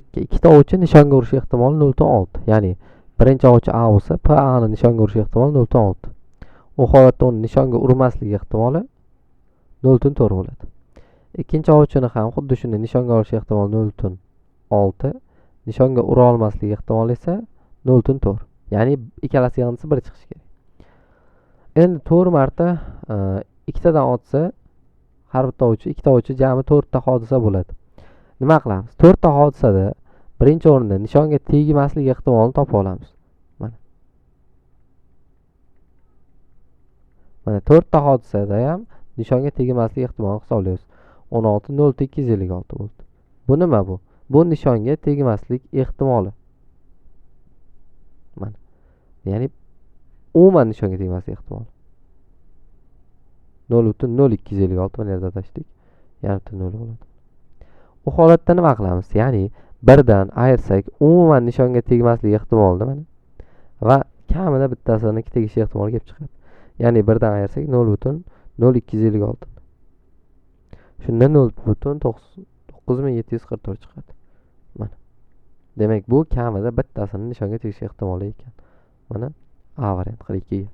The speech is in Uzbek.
2. Ikkita ovchi nishonga urish ehtimoli 0.6. Ya'ni birinchi ovchi A bo'lsa, P A ni nishonga urish ehtimoli 0.6. U holatda uni nishonga urmasligi ehtimoli 0.4 bo'ladi. Ikkinchi ovchini ham xuddi shunday nishonga olish ehtimoli 0.6, nishonga ura olmasligi ehtimoli esa 0.4. Ya'ni ikkalasi yig'indisi 1 chiqishi kerak. Endi 4 marta ikkitadan otsa, har bitta ovchi, ikkita ovchi jami 4 ta hodisa bo'ladi. Nima qilamiz? 4 ta hodisada birinchi o'rinda nishonga tegmaslik ehtimolini topa olamiz. Mana. Mana 4 ta hodisada ham nishonga tegmaslik ehtimolini hisoblaymiz. 16 0.256 bo'ldi. Bu nima bu? Bu nishonga tegmaslik ehtimoli. Mana. Ya'ni umuman nishonga tegmaslik ehtimoli. 0.0256 mana yerda adashdik. Yarim nol bo'ladi. U holatda nima qilamiz? Ya'ni birdan ayirsak, umuman nishonga tegmaslik ehtimolini mana va kamida bittasini tegish ehtimoli kelib chiqadi. Ya'ni birdan ayirsak 0.0256. Shunda 0.9744 chiqadi. Mana. Demak, bu kamida bittasini nishonga tegish ehtimoli ekan. Mana A variant 42.